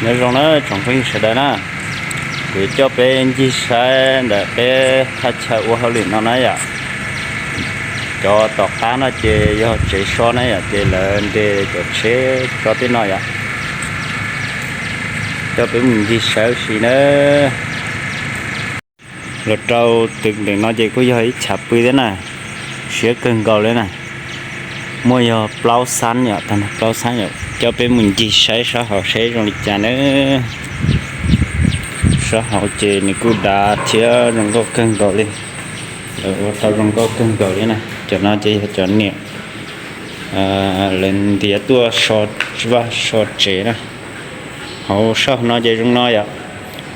Nyob zoo na tsoom phooj ywg sawv daws na, kuv yuav coj peb ncig saib ntawm peb thaj chaw ua hauj lwm no na yom. Cov tom qab no ces yog tsev so na yom, ces lawv nres cov tsheb tso tej no yom. Coj peb mus ncig saib ua si na. Los rau twg ntawm no ces kuj yog ib chav pw thiab na, siab kawg nkaus li na. Muaj yog plaub xab yom, tag nrho plaub xab yom, coj peb mus ncig saib sab hauv seb zoo li cas na. Sab hauv ces nws kuj dav thiab zoo nkauj kawg nkaus li. Lawv ua tau zoo nkauj kawg nkaus li na. Cov no ces yog cov niam lawv ntiav tuaj so vaj so tsev na. Hauv sab hauv no ces zoo no yom,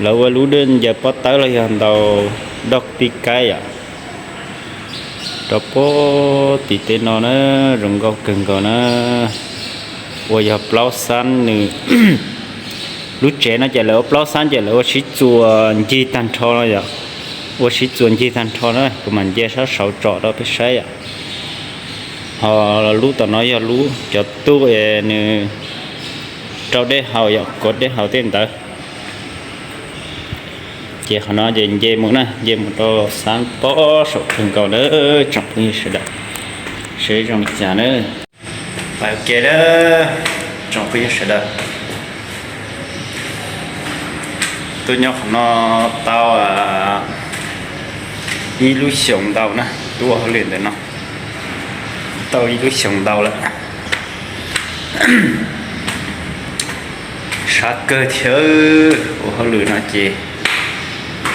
lawv ua lub dej ncaws pob tawb los yog ntaus doj pib kaib yom. Rau puag tim tej no na, zoo nkauj kawg nkaus na. Ua yog plaub xab nws, lub tsev no ces lawv ua plaub xab ces lawv ua sib txuas ncig tag nrho no yom. Ua sib txuas ncig tag nrho na, kuv mam nce sab saud tsom rau peb saib yom. Ho lub tom no yog lub cov tub es nws rau dej haus yom, kuav dej haus tej ntawd. Ces qhov no ces nce mus na, nce mus rau xab pob saum kawg nkaus na, tsoom phooj ywg sawv daws, seb zoo li cas na. Pais ua ke na, tsoom phooj ywg sawv daws. Tuaj nyob qhov no tau ib lub xyoos ntau na, tuaj ua hauj lwm ntawm no tau ib lub xyoos ntau lawm. Sab kawg thiab, ua hauj lwm no ces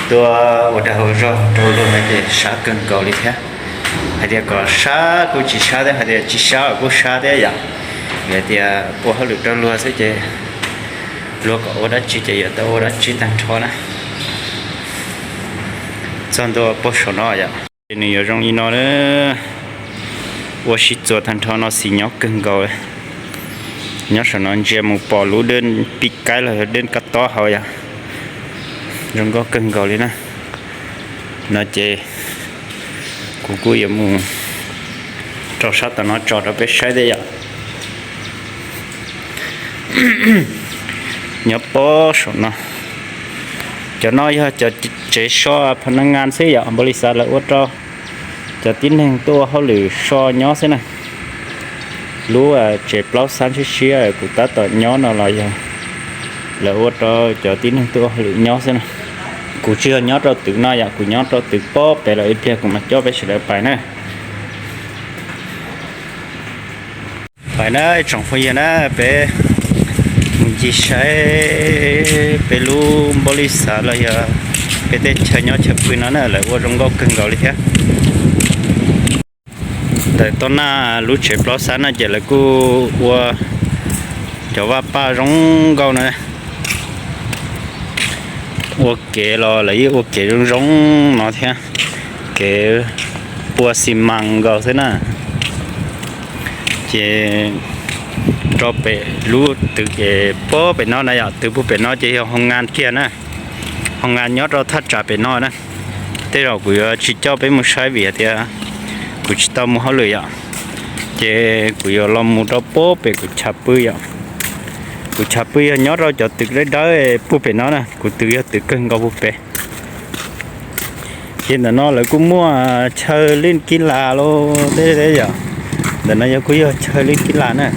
tuaj ua dag ua zog rau luag no ces sab kawg nkaus li thiab. Hais tias kom sab kuj tsis sab thiab, hais tias tsis sab kuj sab thiab yom. Vim hais tias ua hauj lwm rau luag xwb ces luag kom ua dab tsi ces yuav tau ua dab tsi tag nrho na. Txog ntua puag saum no yom, ces nws yuav zoo li no na. Ua sib txuas tag nrho no xis nyob kawg nkaus. Nyob saum no ntsia mus pom lub dej pib kaib los yog dej kab tob hauv yom. Zoo nkauj kawg nkaus li na. No ces kuv kuj yuav mus rau sab tom no tso rau peb saib thiab yom. Nyob puag saum no, cov no yog cov tsev so pha na ngas xwb yom, npau li xav lawv ua rau cov tib neeg tuaj ua hauj lwm so nyob xwb na. Lub tsev plaub xab siab siab kuv tab tom nyob no los yog lawv ua rau cov tib neeg tuaj ua hauj lwm nyob xwb na. Kuv tsis yog nyob rau twg no yom, kuv nyob rau twg pob pem lawm, ib pliag kuv mam coj peb sawv daws pais na. Pais na tsoom phooj ywg na, peb mus ncig saib peb lub npau li xav los yog peb tej chaw nyob chaw pw no na, lawv ua zoo nkauj kawg nkaus li thiab. Ntawm toj naj lub tsev plaub xab no ces lawv kuj ua cov vaj paj zoo nkauj na. Ua kev los lawv yeej ua kev zoo zoo no thiab, kev pua xi mas nkaus xwb na. Ces rau pem lub twg es puag pem no na yom, twg puag pem no ces yog hoo ngas kiag na. Hoo ngas nyob rau thaj tsam pem no na. Tej zaum kuv yuav tsis coj peb mus saib vim hais tias kuv tsis tau mus hauj lwm yom. Ces kuv yuav los mus rau puag pem kuv chav pw yom. Kuv chav pw yog nyob rau cov twg dawb dawb puag pem no na, kuv twg yog twg kawg nkaus puag pem. Ces ntawm no lawv kuj muaj chaw lij kib las los tej yom. Ntawm no yog kuj yog chaw lij kib las na.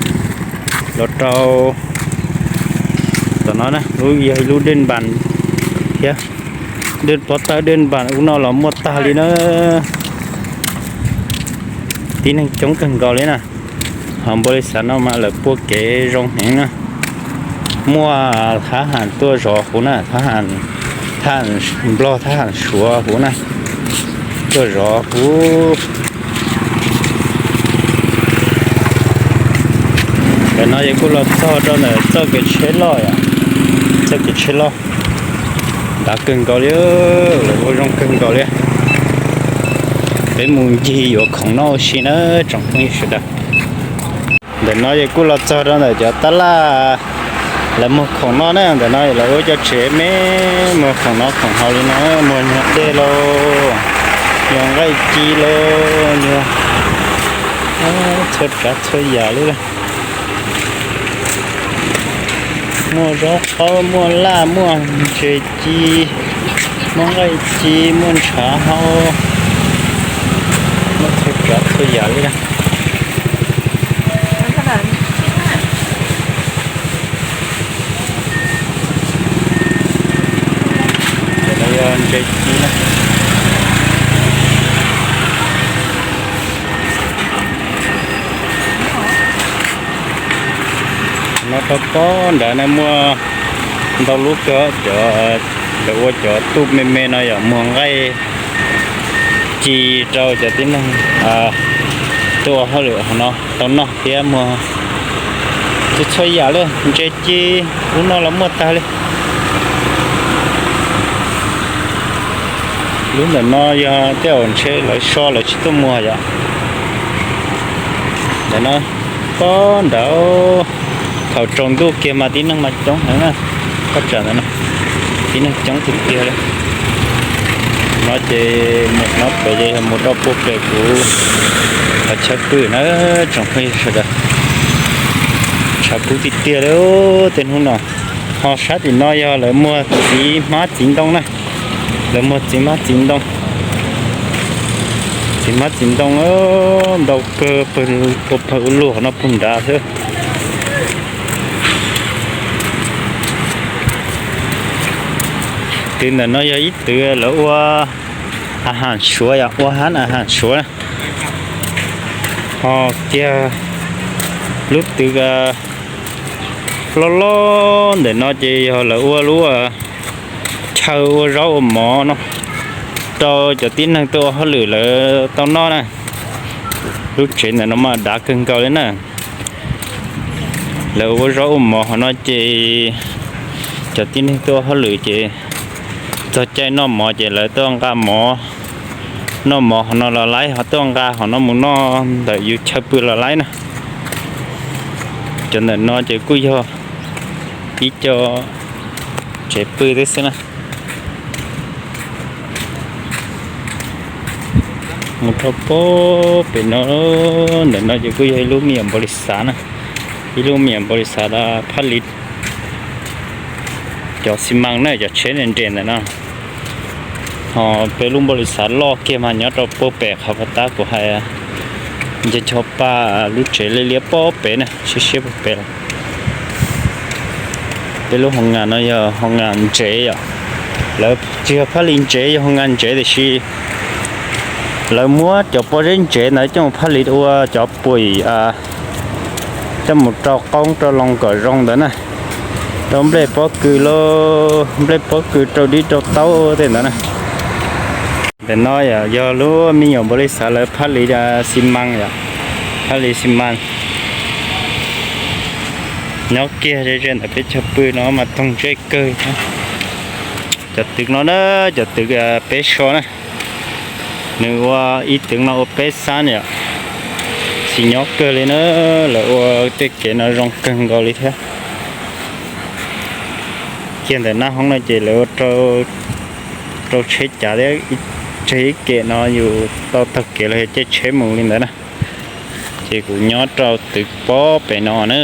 Los rau tom no na, lub yog ib lub dej npas thiab, dej pob tawb dej npas ub no los muaj tag li na. Tib neeg coob kawg nkaus li na. Ho npau li xav no mas lawv pua kev zoo heev na. Muaj thab ham tuaj zov huv na, thab ham, thab ham nplog thab ham suav huv na, tuaj zov huv. Ntawm no ces kuj los txog rau ntawm txoj kev tsheb loj yom, txoj kev tsheb loj. Dav kawg nkaus li, lawv ua zoo kawg nkaus li. Peb mus ncig yuav khoom noj ua si na tsoom phooj ywg sawv daws. Ntawm no ces kuj los txog rau ntawm cov tab laj lawv muag khoom noj na, ntawm no lawv ua cov tsev me muag khoom noj khoom haus li no, muag nyuag dej lauj, nyuag nqaij ci lauj, nyuag txhua tsav txhua yam li. Muaj zaub qaub, muaj laj, muaj ntses ci, muaj nqaij ci, muaj ntshav hau, muaj txhua tsav txhua yam li. Cov no yog ntses ci na. No rau pob nrad na muaj ntau lub kawg, cov lawv ua cov tuj me me no yog muag nqaij ci rau cov tib neeg tuaj ua hauj lwm hauv no tau noj thiab muag txhua txhua yam li ntses ci, lub no los muaj tag li. Lub ntawm no yog tej zaum ntshe lawv so lawv tsis tuaj muag yom. Ntawm no pob nrad thaum tsaus ntuj kiag mas tib neeg mas coob heev na. Pob tsam ntawm no tib neeg coob tiag tiag li. No ces mus no pem ces yog mus rau puag pem kuv qhov chaw pw na, tsoom phooj ywg sawv daws. Tshav kub tiag tiag li tej hnub no. Ho sab tim no yog lawv muag txiv hmab txiv ntoo na. Lawv muag txiv hmab txiv ntoo. Txiv hmab txiv ntoo ntau kawg, pawg ua pawg ua luag no puag nrad xwb. Twg ntawm no yog ib twg lawv ua a has suav yom, ua hab a has suav. Ho kiag lub twg loj loj ntawm no ces yog lawv ua lub chaw ua zaub ua mov no rau cov tib neeg tuaj ua hauj lwm lawv tau noj na. Lub tsev ntawm no mas dav kawg nkaus li na. Lawv ua zaub ua mov hauv no ces cov tib neeg tuaj ua hauj lwm ces txog caij noj mov ces lawv tuaj nqa mov, noj mov hauv no los laib, ho tuaj nqa hauv no mus noj ntawm yus chaw pw los laib na. Cov ntawm no ces kuj yog ib co tsev pw tib xwb na. Mus rau pob pem no, ntawm no ces kuj yog ib lub me nyuam npaum li xav na, ib lub me nyuam npaum li xav phaj li cov xi mas na, cov tsheb nres nres ntawm no. Ho peb lub npaum li xav loj kiag mas nyob rau pob pem qhov pas tab kuv hais nce cog pa lub tsev liab liab pob pem na, siab siab pob pem lawm. Peb lub hoo nas no yog hoo nas ntsev yom. Lawv tsis yog phaj li ntsev, yog hoo nas ntsev tiam sis lawv muab cov pob zeb ntsev ntawd coj mus phaj li ua cov puim, coj mus rau qoob rau loo kom zoo ntawd na. Rau nplej pob kws los, nplej pob kws rau dib rau taub tej ntawd na. Ntawm no yog lub me nyuam npaum li xav lawv phaj li xi mas yom, phaj li xi mas. Nyob kiag ze ze ntawm peb chaw pw no mas toog ntsej kawg thiab. Cov twg no na, cov twg peb so na, nws ua ib twg no ua peb xab yom. Tsis nyob kawg li na, lawv ua tej kev no zoo kawg nkaus li thiab. Kiag ntawm nab hoob no ces lawv ua rau tsheb cav thiab, tseg ib kem no yus tau taug kev los yog caij tsheb mus li ntawd na. Ces kuv nyob rau twg pob pem no na,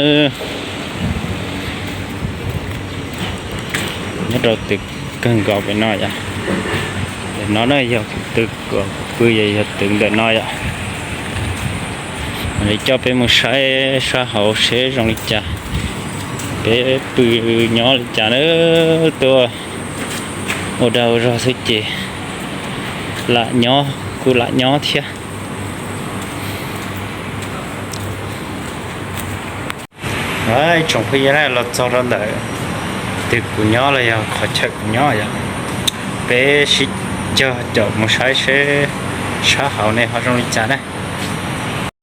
nyob rau twg kawg nkaus pem no yom. Ntawm no na yog kuv twg, kuv pw yog twg ntawm no yom. Mam li coj peb mus saib sab hauv seb zoo li cas. Peb pw nyob li cas na, tuaj ua dag ua zog xwb ces lam nyob, kuj lam nyob thiab. Tsoom phooj ywg, los txog rau ntawm twg kuv nyob los yog qhov chaw kuv nyob yom. Peb sib cog caum mus saib seb sab hauv ne ho zoo li cas na.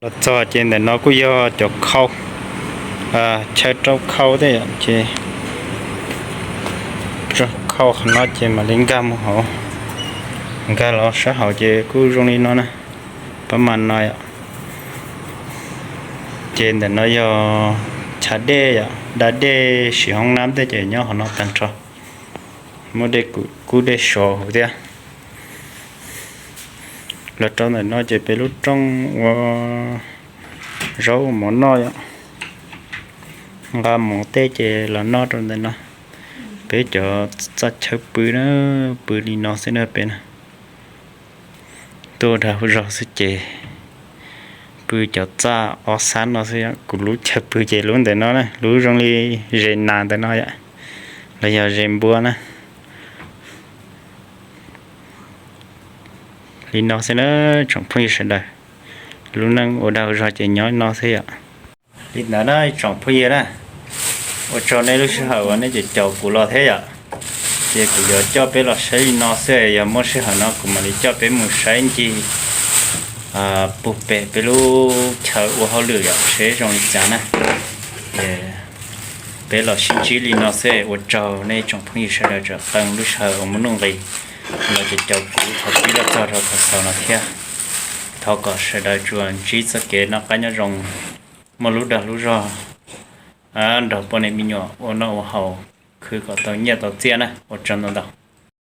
Los txog ces ntawm no kuj yog cov khau, chaw rau khau thiab yom, ces rau khau qhov no ces mam li nkag mus hauv, nkag los sab hauv ces kuj zoo li no na, pab mas no yom. Ces ntawm no yog chav dej yom, da dej siv hoob nab tej ces nyob qhov no tag nrho. Muaj dej kub dej sov huv thiab. Los rau ntawm no ces peb lub rooj ua zaub ua mov noj yom. Nqa mus teb ces los noj rau ntawm no. Peb cov txaj chaw pw na, pw li no xwb na peb na. Tuaj ua dag ua zog xwb ces pw cov txaj ob sab no xwb. Kuv lub chaw pw ces lub ntawm no na, lub zoo li ze nas ntawm no yom, los yog ze npua na. Li no xwb na, tsoom phooj ywg sawv daws, lub neej ua dag ua zog ces nyob no xwb yom. Li ntawd na tsoom phooj ywg na, ua tsaug nej lub sij hawm uas nej caum kuv los thiab yom. Ces kuv yuav coj peb los saib li no xwb, yog muaj sij hawm no kuv mam li coj peb mus saib ncig puag pem peb lub chaw ua hauj lwm yom, seb zoo li cas na. Ces peb los sib ntsib li no xwb, ua tsaug nej tsoom phooj ywg sawv daws tseem qee lub sij hawm uas muaj nuj nqis los caum kuv thaum pib los txog rau thaum xaus no thiab. Thov kom sawv daws tsuas ntsib txoj kev noj qab nyob zoo, muaj lub dag lub zog nrog poj niam me nyuam ua noj ua haus, khwv kom tau nyiaj tau txiaj na. Ua tsaug ntau ntau.